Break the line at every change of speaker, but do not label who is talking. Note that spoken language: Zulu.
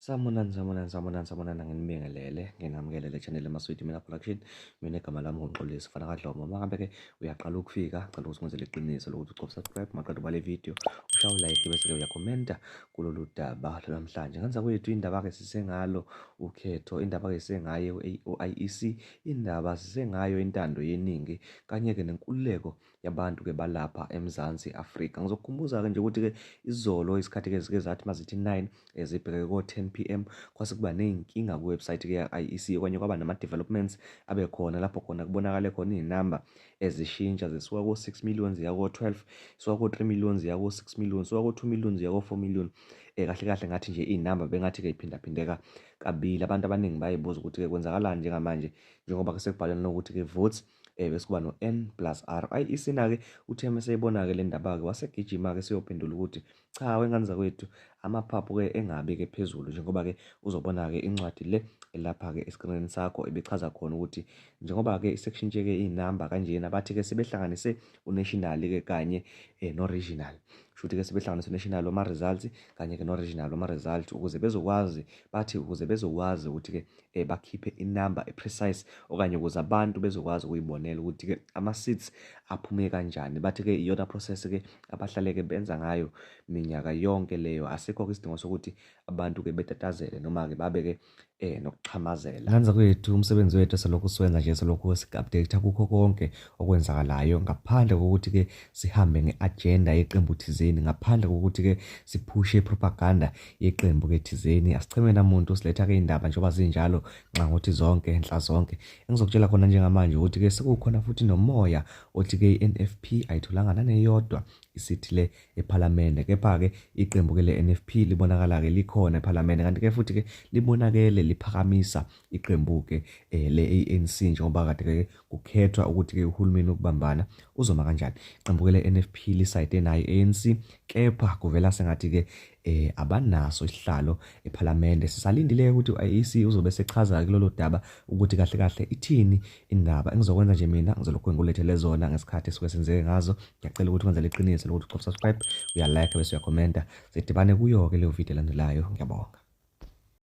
Sanibonani, sanibonani, sanibonani, sanibonani, nginibingelele, nginamukele le channel Emaswidi Mina Production. Mina igama lami nguMxolisi Fana kaDlomo. Uma ngabe ke uyaqala ukufika, cela ukuthi ungenzele iqiniso lokuthi ucofe subscribe maqeda ubale video, ushaye like bese ke uyakhomenta kulolu daba lwanamhlanje. Ngenza kwethu indaba ke sisengalo ukhetho, indaba ke sisengaye u-IEC, indaba sisengayo intando yeningi kanye ke nenkululeko yabantu ke balapha eMzansi Afrika. Ngizokukhumbuza ke nje ukuthi ke izolo isikhathi ke zike zathi mazithi 9 zibheke ko-10 pm kwase kuba ney'nkinga ku-website ke ya-IEC okanye kwaba nama-developments abe khona lapho khona kubonakale khona iy'namba ezishintsha zisuka ko-6 million ziya ko-12, suka ko-3 million ziya ko-6 million, suka ko-2 million ziya ko-4 million. Kahle kahle ngathi nje iy'namba bengathi-ke iphindaphindeka kabili. Abantu abaningi bayibuza ukuthi-ke kwenzakalani njengamanje njengoba ke sekubhalwe nokuthi-ke votes bese kuba no-N plus R. IEC na-ke uthe meseyibona-ke le ndaba-ke wasegijima-ke seyophendula ukuthi cha wengane zakwethu amaphaphu-ke engabi-ke phezulu njengoba-ke uzobona-ke incwadi le elapha-ke esikrinini sakho ebichaza khona ukuthi njengoba-ke sekushintshe-ke iy'namba kanjena bathi-ke sebehlanganise u-national-ke kanye no-regional. Kusho ukuthi-ke sebehlanganise u-national wama-results kanye-ke no-regional wama-results ukuze bezokwazi bathi ukuze bezokwazi ukuthi-ke bakhiphe inamba e-precise okanye ukuze abantu bezokwazi ukuyibonela ukuthi-ke ama-seats aphume kanjani. Bathi-ke iyona process-ke abahlale-ke benza ngayo minyaka yonke leyo. Asikho-ke isidingo sokuthi abantu-ke betatazele noma-ke babe-ke nokuxhamazela. Ngane zakwethu, umsebenzi wethu eselokhu siwenza nje selokhu sik-update kukho konke okwenzakalayo ngaphandle kokuthi-ke sihambe nge-agenda yeqembu thizeni, ngaphandle kokuthi-ke siphushe propaganda yeqembu-ke thizeni. Asicheme namuntu, siletha-ke indaba njengoba zinjalo nxangothi zonke, nhla zonke. Engizokutshela khona njengamanje ukuthi-ke sekukhona futhi nomoya othi-ke i-NFP ayitholanga naneyodwa isithi le ePhalamende, kepha-ke iqembu-ke le-NFP libonakala-ke likhona ePhalamende, kanti-ke futhi-ke libonakele liphakamisa iqembu-ke le-ANC njengoba kade-ke kukhethwa ukuthi-ke uhulumeni wokubambana uzoma kanjani. Iqembu-ke le-NFP lisayide nayo i-ANC, kepha kuvela sengathi-ke abanaso isihlalo ePhalamende. Sisalindile ukuthi u-IEC uzobe sechaza kulolu daba ukuthi kahle kahle ithini indaba. Engizokwenza nje mina ngizolokhu ngikulethele zona ngesikhathi esuke senzeke ngazo. Ngiyacela ukuthi wenzele iqiniso lokuthi ucofe subscribe, uyalike bese uyakhomenta. Sidibane kuyo-ke leyo video elandelayo. Ngiyabonga.